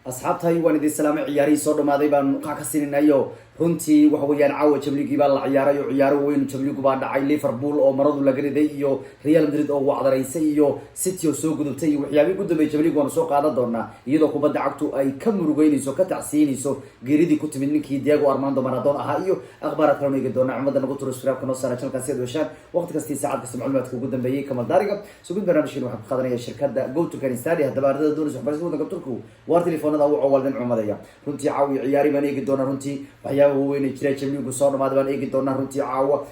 Asxaabtahay, waan idin salaamay. Ciyaarihii soo dhamaaday baan qac ka siinaynayo. Runtii waxa weeyaan caawa Champions baa la ciyaaray oo ciyaaro weyn Champions baa dhacay. Liverpool oo maradu laga riday iyo Real Madrid oo wacdaraysay iyo City oo soo gudubtay iyo waxyaabihii ugu dambeeyay Champions waanu soo qaadan doonaa, iyadoo kubadda cagtu ay ka murugeynayso, ka tacsiinayso geeridii ku timid ninkii Diego Armando Maradona ahaa iyo akhbaaraad kalena eegi doonaa. Cumada nagu turo, subscribe noo saara channelkan si aad weshaan waqti kastii, saacad kasta macluumaadka ugu dambeeyay. Kamal Daariga sugid barnaamijkan waxaa ku qaadanaya shirkadda Go Turkan Study. Haddaba ardayda doonaysa waxbarashada waddanka Turku, waar telefoonada u cawaldan cumadaya. Runtii caawi ciyaari baan eegi doonaa. Runtii waxyaaba waaweyn ee jira Champions soo dhamaaday baan eegi doonaa. Runtii caawa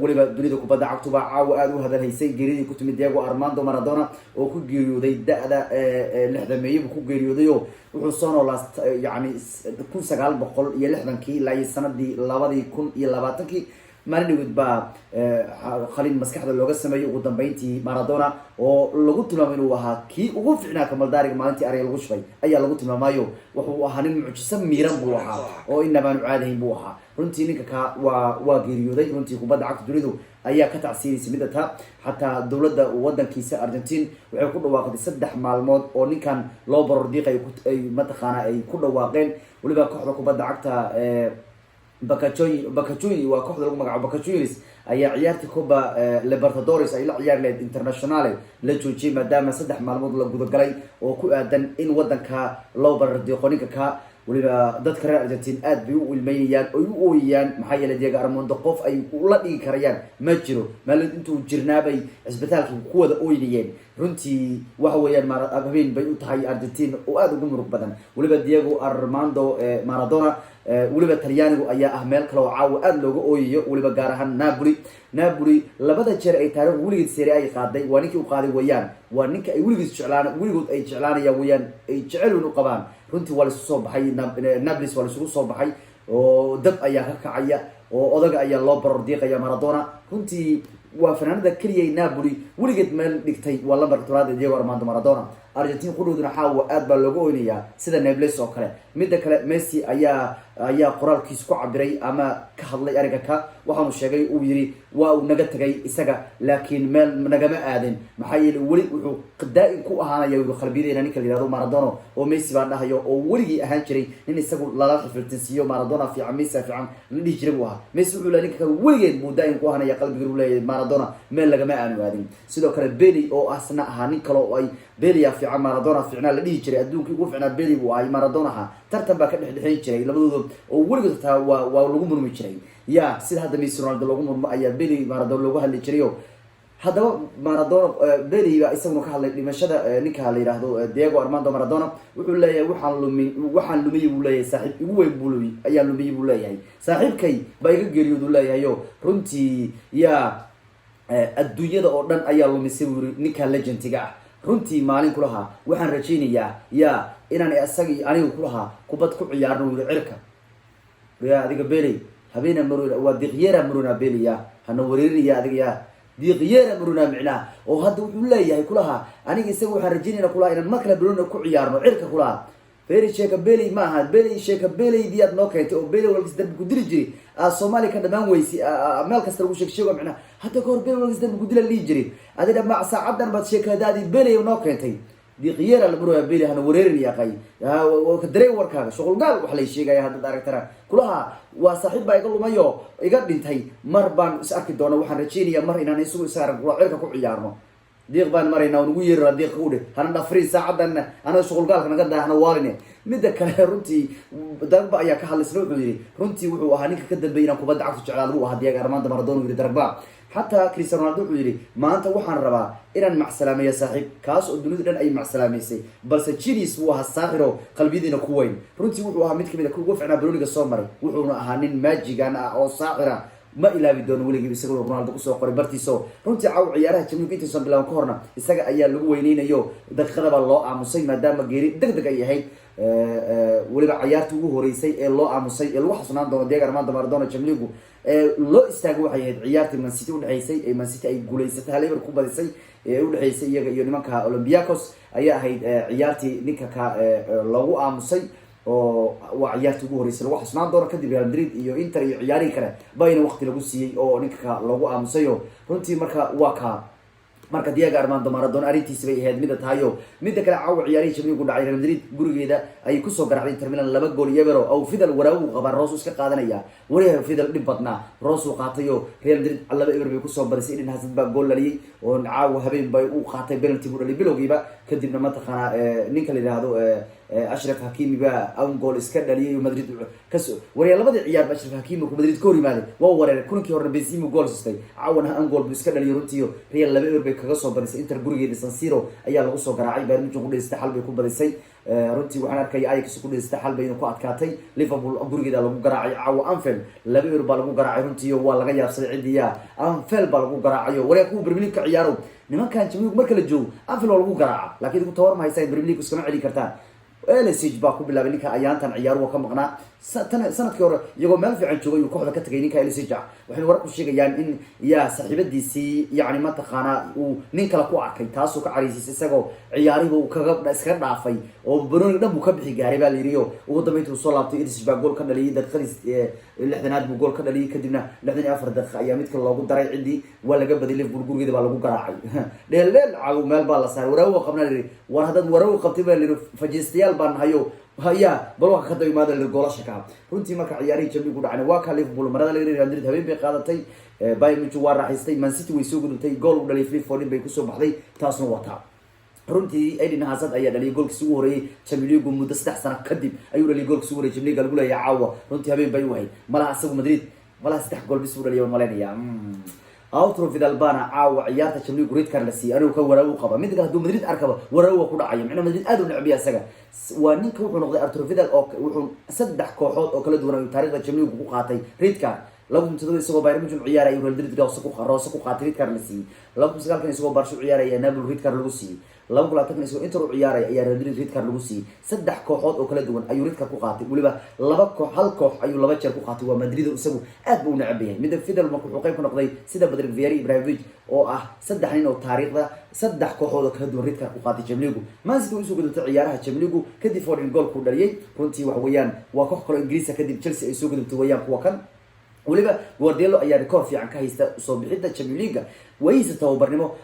weliba dunida kubadda cagtu baa caawa aada u hadalhaysay geeridii ku timid Diego Armando Maradona oo ku geeriyooday da-da 60-meeye buu ku geeriyooday, oo wuxuu soo noolaa yani 1960-kii ilaa iyo sanadii 2020-kii. Maalin dhawid baa qalin maskaxda looga sameeyey ugu dambeyntii Maradona, oo lagu tilmaamay inuu ahaa kii ugu ficnaa. Kamaldaariga maalintii ariga lagu shubay ayaa lagu tilmaamayo. Wuxuu ahaa nin mucjiso miiran buu ahaa oo inabaanu caadahayn buu ahaa. Runtii ninka ka waa geeriyooday. Runtii kubadda cagta dunidu ayaa ka tacsiinaysa midda taa. Xataa dowladda wadankiisa Argentine waxay ku dhawaaqday 3 maalmood oo ninkan loo baroor diiqay ay mataqaana ay ku dhawaaqeen. Weliba kooxda kubadda cagta Boca, waa kooxda lagu magacaabo Boca Juniors, ayaa ciyaartii Copa Libertadores ay la ciyaari lahayd International la joojiyay, maadaama 3 maalmood la gudagalay oo ku aadan in wadanka loo barardiiqo ninka ka. Weliba dadka reer Argentine aad bay u ilmeynayaan oy u ooyayaan, maxaa yeelay Diego Armando qof ay ula dhigi karayaan ma jiro. Maalin intuu jirnaabay cisbitaalka ku wada ooynayeen. Runtii waxa weeyaan habeen bay u tahay Argentine oo aada ugu murug badan. Weliba Diego Armando Maradona, weliba Talyaanigu ayaa ah meel kale oo caawa aada looga ooyayo, weliba gaar ahaan Napoli. Napoli labada jeer ay taariikh weligeed Serie ay qaaday waa ninkii u qaaday weeyaan. Waa ninka ay weligeed jeclaan, weligood ay jeclaanayaan weeyaan, ay jecel weyn u qabaan. Runtii waa laisugu soo baxay Naples, waa laisugu soo baxay oo dab ayaa ka kacaya oo odaga ayaa loo baroor diiqaya Maradona. Runtii waa fanaanada keliya ay Napoli weligeed meel dhigtay, waa lambarka tobnaad ee Diego Armando Maradona. Argentine qudhooduna xaawa aad baa looga oynayaa sida Naples oo kale. Midda kale, Messi ayaa qoraalkiisa ku cabiray ama ka hadlay ariga ka. Waxaanu sheegay, uu yiri: "Waa uu naga tagay isaga, laakiin meel nagama aadin, maxaa yeelay weli wuxuu daa-im ku ahaanaya," yuri, "qalbiyadeyna ninka la yihahdo Maradona." Oo Messi baa dhahayo oo weligii ahaan jiray nin isagu lala xifiltinsiiyo, Maradona fiican, Messi fiican la dhihi jiray buu ahaa. Messi wuxuu leeyahay ninka kale weligeed buu daa'im ku ahaanaya qalbiga, uu leeyahay Maradona meel lagama aanu aadin. Sidoo kale Pele oo asna ahaa nin kale oo ay Pele fiican, Maradona fiicnaa la dhihi jiray, adduunkii ugu fiicnaa Pele buu ahay Maradona tartan baa ka dhexdhexeyn jiray labadooda oo weligood hataa waa lagu murmi jiray. Ya sida hadda Messi, Ronaldo loogu murmo ayaa Pele, Maradona loogu hadli jirayo. Haddaba Maradona, Pele baa isaguna ka hadlay dhimashada ninka la yidhaahdo Diego Armando Maradona. Wuxuu leeyahay: "Waxaan lumin, waxaan lumiyey," buu leeyahay, "saaxiib igu weyn buu lumi ayaan lumiyey," buu leeyahay. "Saaxiibkay baa iga geeriyood," uu leeyahayo. Runtii yaa adduunyada oo dhan ayaa lumisay, buu yiri, ninka legendiga ah. Runtii maalin kulahaa waxaan rajaynayaa ya inaan isagii anigu kulahaa kubad ku ciyaarno, yiri, cirka. Ya adiga Pele habeena marona waa diqyera marona Pele, ya hana wareerinaya adiga, ya diqyera marona micnaha. Oo hadda wuxuu leeyahay kulahaa aniga isaga waxaan rajaynayna kulahaa inaan mar kale barona ku ciyaarno cirka kulahaa. Feri sheeka Pele ma aha. Pele sheeka Peleydii aad noo keentay oo Pele walkis darbi ku dili jiray aa Soomaaliya ka dhamaan weysi, meel kasta lagu sheeg sheego micnaha. Hadda kahor Pele walkis darbi ku dila lihi jiray, adi dhama saacadan baad sheekadaadii Pele noo keentay. Diqyera la maraya Pele, hana wareerin yaqay ka dareen warkaaga shuqulgaal wax lay sheegaya. Haddaad aragtana kulaha waa saaxiib baa iga lumayo, iga dhintay. Mar baan is arki doona, waxaan rajaynayaa mar inaan isagu is arag cirka ku ciyaarno. Diiq baan maraynaa nugu yeerina diiq u dheh, hana dhafrin saacadan anaga shuqulgaalka naga daa, hana waaline. Midda kale, runtii Drogba ayaa ka hadlay isna. Wuxuu yihi runtii wuxuu ahaa ninka ka dambeeyay inaan kubadda cagtu jeclaad buu ahaa Diego Armando Maradona, yiri Drogba. Xataa Cristiano Ronaldo wuxuu yihi: "Maanta waxaan rabaa inaan macsalaameeyo saaxiib kaas oo dunida dhan ay macsalaameysay, balse genius buu ahaa, saaxiro qalbiyadiina ku weyn. Runtii wuxuu ahaa mid kamid a kuwa ugu ficnaa banooniga soo maray, wuxuuna ahaa nin maajigan ah oo saaxira, ma ilaabi doono weligii," isagoo Ronaldo kusoo qoray bartiiso. Runtii caaw ciyaaraha Champions intaysan bilaaban ka horna isaga ayaa lagu weyneynayo, daqiiqadaba loo aamusay maadaama geeri deg deg ay ahayd. Weliba ciyaartii ugu horeysay ee loo aamusay ee lagu xasunaan doono Diego Armando Maradona Champions League ee loo istaagay waxay ahayd ciyaartii Man City udhexeysay ee Man City ay guuleysatay, 1-0 ku badisay, ee udhexeysay iyaga iyo nimanka Olympiacos ayaa ahayd ciyaartii ninka ka loogu aamusay, oo waa ciyaartii ugu horeysay lagu xusnaan doono. Kadib Real Madrid iyo Inter iyo ciyaarihii kale bayna waqti lagu siiyey oo ninka ka loogu aamusayo. Runtii marka waa ka Marka Diego Armando Maradona arrintiisi bay ahayd mida tahayo. Midda kale, caawa ciyaarihii Champions ku dhacay, Real Madrid gurigeeda ayay kusoo garaacday Inter Milan 2 gool iyo 0. Aw Vidal waraagu qabaa, Rose iska qaadanaya. Wariyaha Vidal dhib badnaa, Rose uu qaatayo. Real Madrid 2-0 bay kusoo badisay. Eden Hazard baa gool dhaliyay oo caawa habeen bay u qaatay, penalty buu dhaliyay bilowgiiba. Kadibna mataqaanaa ninka la yidhaahdo Ashraf Hakimi baa own goal iska dhaliyay. Madrid kasoo wariya labadii ciyaarba Ashraf Hakimi ku Madrid ka hor yimaaday waa wareeray. Kulankii horena Benzema gool sistay, caawana own goal buu iska dhaliyay. Runtii Real 2-0 bay kaga soo badisay Inter gurigeeda. San Siro ayaa lagu soo garaacay. Bayern Munich ku dhisay xal bay ku badisay. Runtii waxaan arkaya Ajax ku dhisay xal bay ku adkaatay. Liverpool gurigeeda lagu garaacay caawa, Anfield 2-0 baa lagu garaacay. Runtii waa laga yaabsaday cidiya, Anfield baa lagu garaacayo. Wariya kuwa Premier League ka ciyaaro, nimankan Champions marka la joogo Anfield waa lagu garaaca, laakiin idigu tawar ma haystaan, Premier League iskama celin kartaan. Ilicic baa ku bilaabay ninka ayaantan ciyaaruhu ka maqnaa. Sanadkii hore iyagoo meel fiican joogay uu kooxda ka tagay ninka Ilicic ah. Waxayna warar ku sheegayaan in yaa saaxiibadiisii, yacni mataqaanaa, uu nin kale ku arkay, taasoo ka cariisiisay, isagoo ciyaarihiba uu kaga iskaga dhaafay oo banooniga dhan buu ka bixi gaaray baa la yidhi. O ugu dambeynta uu soo laabtay, Ilicic baa gool ka dhaliyay. Daqiiqadii 60aad buu gool ka dhaliyay, kadibna 64 daqiiqa ayaa mid kale loogu daray. Ciddii waa laga badiyay, Liverpool gurigeeda baa lagu garaacay. Dheel dheel caaw meel baa la saaray. Waraawo qabnaa la yidhi. War haddaad waraawo qabtay baa la yidhi, fajiistayaal baan nahayo haya, bal waa ka daba imaada la goolasha ka. Runtii marka ciyaarihii Champions ku dhacay waa ka Liverpool marada laga Real Madrid habeen bay qaadatay. Bayern Munich waa raaxaystay, Man City way soo gudubtay, gool u dhaliyay Phil Foden bay kusoo baxday. Taasna waa taa. Runtii Eden Hazard ayaa dhaliyay goolkiisi ugu horeeyay Champions League muddo 3 sano kadib ayuu dhaliyay goolkiisi ugu horreeyay Champions League lagu leeyahay caawa. Runtii habeen bay u ahayd. Malaha asagu Madrid malaha saddex gool bis uu dhaliyay waan malaynayaa. Arturo Vidal bana caawa ciyaarta Champions League red card la siiyay, anigu ka waraawu qaba. Mid kale, hadduu Madrid arkaba waraawu ku dhacaya, macnaha Madrid aad u necbiya isaga. Waa ninka wuxuu noqday Arturo Vidal oo wuxuu saddex kooxood oo kala duwan ayuu taariikhda Champions League ku qaatay red card. 2007 isagoo Bayern Munich ciyaaraya Real Madrid Rose ku qaatay, red card la siiyay. 2009 isagoo Barca u ciyaaraya Napoli red card lagu siiyay. 2020 isagoo Inter u ciyaaraya ayaa Real Madrid red card lagu siiyay. Saddex kooxood oo kala duwan ayuu red card ku qaatay, weliba laba koox, hal koox ayuu laba jeer ku qaatay, waa Madrid. Isagu aad buu u necab yahay. Midda Vidal marka wuxuu qayb ku noqday sida Patrick Vieira, Ibrahimovic, oo ah saddex nin oo taariikhda saddex kooxood oo kala duwan red card ku qaatay Champions League. Man City way usoo gudubtay ciyaaraha Champions League kadib Foden gool ku dhaliyay. Runtii waxa weeyaan waa koox kale Ingiriiska kadib Chelsea ay soo gudubtay weeyaan kuwa kan. Weliba Guardiola ayaa record fiican ka haysta soo bixidda Champions League. Wayihiisa tababarnimo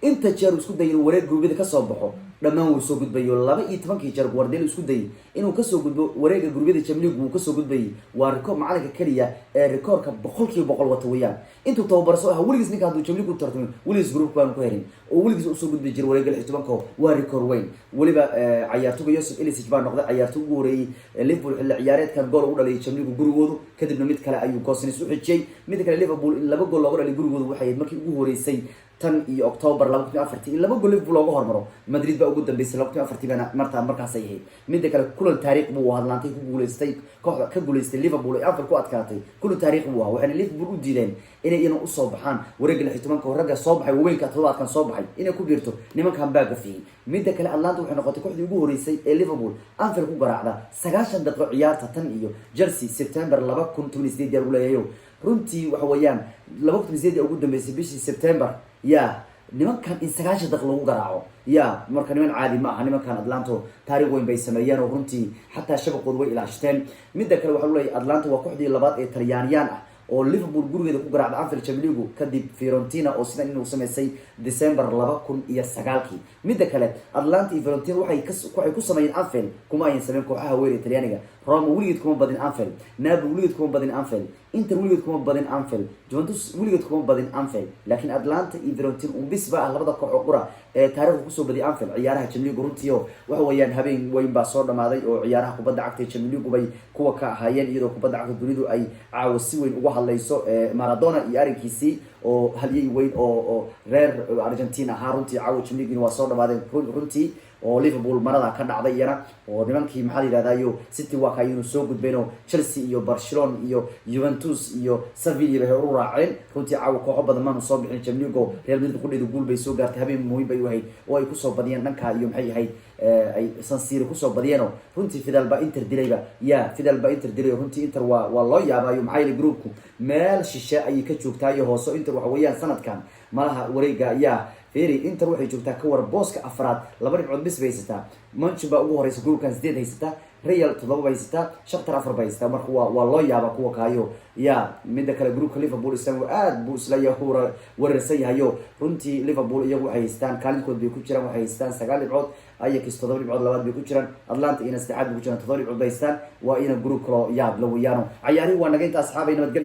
inta jeer uu isku dayay inuu wareeg gurubyada kasoo baxo, dhammaan wuu soo gudbayo. 12kii jeer Guardiola isku dayay inuu kasoo gudbo wareega gurubyada Champions League, wuu kasoo gudbayay. Waa record macalinka keliya ee recordka 100% wata weeyaan intuu tababar soo ahaa. Weligiis ninka hadduu Champions League u tartamo, weligiis groupka baanu ku helin oo weligiis usoo gudbi jiray wareega 16-ka. Waa record weyn. Weliba cayaartoyga Josip Ilicic baa noqday cayaartoy ugu horeeyey Liverpool xilli ciyaareedkan gool ugu dhaliyay Champions League gurigoodu. Kadibna mid kale ayuu Gosens u xijiyey. Mida kale, Liverpool in laba gool looga dhaliyay gurigoodu waxay ahayd markii ugu horeysay tan iyo October 2004 in laba gool Liverpool looga hormaro. Madrid baa ugu dambeysay 2004 baana martaa markaasay ahayd. Mida kale, kulan taariikh buu Atlantay ku guuleystay, kooxda ka guuleystay Liverpool ay Anfield ku adkaatay. Kulan taariikh buu ahaa, waxayna Liverpool u diideen inay ina usoo baxaan wareegga 16-ka. Ragga soo baxay waaweynka toddobaadkan soo baxay inay ku biirto nimankan baa gafiyey. Mida kale, Atlanta waxay noqotay kooxdii ugu horeysay ee Liverpool Anfield ku garaacda 90 daqiiqo ciyaarta tan iyo Chelsea September 2018 yaa lagu leeyahayo. Runtii waxa weeyaan 2018 ugu dambeysay bishii September ya nimankan in 90 daqiiq lagu garaaco ya. Marka niman caadi ma aha nimankan Atlanto, taariikh weyn bay sameeyeen oo runtii xataa shabaqooda way ilaashteen. Midda kale, waxaa leeyahay Atlanta waa kooxdii labaad ee Talyaaniyaan ah oo Liverpool gurigeeda ku garaacda Anfield Champions League kadib Fiorentina oo sidan inuu sameysay December 2009-kii. Midda kale, Atlanta iyo Fiorentina waxay ku sameeyeen Anfield kuma ayan sameyn kooxaha weyn ee Talyaaniga. Roma weligeed kuma badin Anfield, Napoli weligeed kuma badin Anfield, Inter weligeed kuma badin Anfield, Juventus weligeed kuma badin Anfield, laakiin Atlanta iyo Fiorentina un bis ba ah labada koox oo qura ee taariikhda kusoo badiyay Anfield ciyaaraha Champions League. Runtii oo waxa weeyaan habeen weyn baa soo dhamaaday oo ciyaaraha kubadda cagta ee Champions League bay kuwa ka ahaayeen, iyadoo kubadda cagta dunidu ay caawa si weyn uga hadlayso Maradona iyo arrinkiisii oo halyey weyn oo reer Argentina ahaa. Runtii caawa Champions League waa soo dhamaadeen runtii, oo Liverpool marada ka dhacday iyana, oo nimankii maxaa la yihahdayo City waa ka aynu soo gudbeen, oo Chelsea iyo Barcelona iyo Juventus iyo Sevilla bay u raaceen. Runtii caawa kooxo badan maanu soo bixin Champions League. Real Madrid qudheedu guul bay soo gaartay, habeen muhiim bay u ahayd oo ay kusoo badiyeen dhanka iyo maxay ahayd ay San Siro kusoo badiyeen. Runtii Vidal baa Inter dilayba ya, Vidal baa Inter dilay. Runtii Inter waa loo yaabaayo, maxaa yeelay groupku meel shishe ayay ka joogtaayo hoose. Inter waxa weeyaan sanadkan malaha wareega ayaa feri. Inter waxay joogtaa ka war booska afraad, laba dhibcood bis bay haysataa. Munchen baa ugu horeysa groupkan, sideed haysataa. Real 7 bay haysataa, Shakhtar 4 bay haysataa. Marka waa loo yaaba kuwa kaayo ya. Midda kale, groupka Liverpool isagu aad buu isla wareersan yahayo. Runtii Liverpool iyagu waxay haystaan, kaalinkood bay ku jiraan, waxay haystaan 9 dhibcood. Ajax 7 dhibcood labaad bay ku jiraan, Atalanta ina saddexaad bay ku jiraan, 7 dhibcood bay haystaan. Waa ina group kaloo yaab la weeyaano. Cayaarihi waa naga inta, asxaabay, nabadgelyo.